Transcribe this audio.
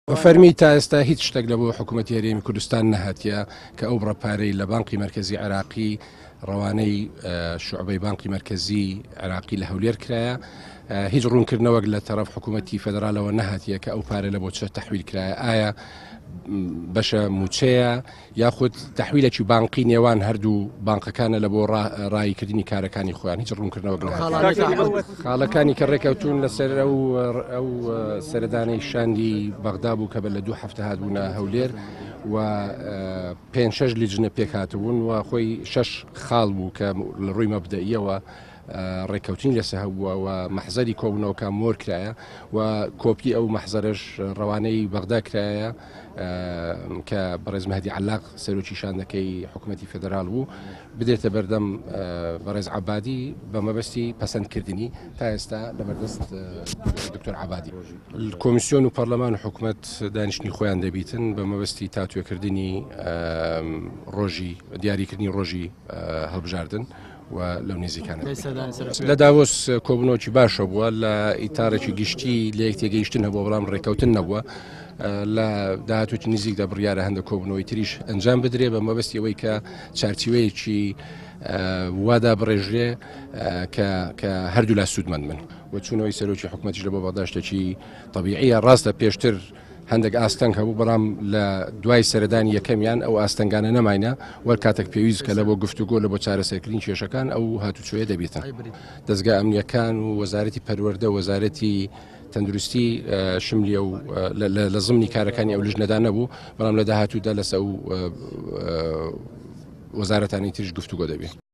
بە فەرمی تا ئێستا هیچ شتێک لە بۆ حکوومەتی هەرێمی کوردستان نەهاتیە کە ئەو بڕە پارەی لە بانقی مەرکەزی عێراقی ڕەوانەی شوعبەی بانقی مەرکەزی عێراقی لە هەولێر کرایە. هیچ ڕوونکردنەوەک لە تەرەف حکوومەتی فێدرالەوە نەهاتیە کە ئەو پارە لە بۆ چە تەحویل کرایە، ئایا بەشە مووچەیە یاخود تەحویلێکی بانقی نێوان هەردوو بانقەکانە لە بۆ ڕاییکردنی کارەکانی خۆیان، هیچ ڕوونکردنەوەک نەهاتیە. خاڵەکانی کە ڕێکەوتون لەسەر ئەو ئەو سەردانەی شاندی بەغدا بوو کە بە لە دوو هەفتە هاتبوونە هەولێر و پێنج شەش لیجنە پێکهاتبوون و خۆی شەش خاڵ بوو کە لە ڕووی مەبدەئیەوە ڕێککەوتنی لەسەر هەبووە و مەحزەری کۆبوونەوەکە مۆر کرایە و کۆپی ئەو مەحزەرەش ڕەوانەی بەغدا کرایە کە بەڕێز مەهدی عەلاق سەرۆکی شاندەکەی حکوومەتی فێدرال بوو بدرێتە بەردەم بەڕێز عەبادی بە مەبەستی پەسەندکردنی تا ئێستا لە بەردەست دکتۆر عەبادی. کۆمیسیۆن و پەرلەمان و حکومەت دانیشتنی خۆیان دەبیتن بە مەبەستی تاوتوێکردنی ڕۆژی دیاریکردنی ڕۆژی هەڵبژاردن و لەو نزیکانە لە داوۆس کۆبوونەوەکی باشە بووە لە ئیتارێکی گشتی لە یەک تێگەیشتن هەبووە بەڵام ڕێککەوتن نەبووە لە داهاتووی نزیکدا بڕیارە هەندە کۆبوونەوەی تریش ئەنجام بدرێ بە مەبەستی ئەوەی کە چارچیوەیەکی وادا بڕێژرێ کە کە هەردوولا سوودمەند بن و چوونەوەی سەرۆکی حکوومەتیش لە بۆ بەغدا شتێکی تەبیعیە ڕاستە پێشتر هەندێک ئاستەنگ هەبوو بەڵام لە دوای سەردانی یەکەمیان ئەو ئاستەنگانە نەماینە وەر کاتێک پێویست کە لە بۆ گفتوگۆ لە بۆ چارەسەرکردنی کێشەکان ئەو هاتوچۆیە دەبێتن دەزگا ئەمنیەکان و وەزارەتی پەروەردە وەزارەتی تەندروستی شملی و لە زمنی کارەکانی ئەو لژنەدا نەبوو بەڵام لە داهاتوودا لەسە ئەو وەزارەتانی تریش گفتوگۆ دەبێت.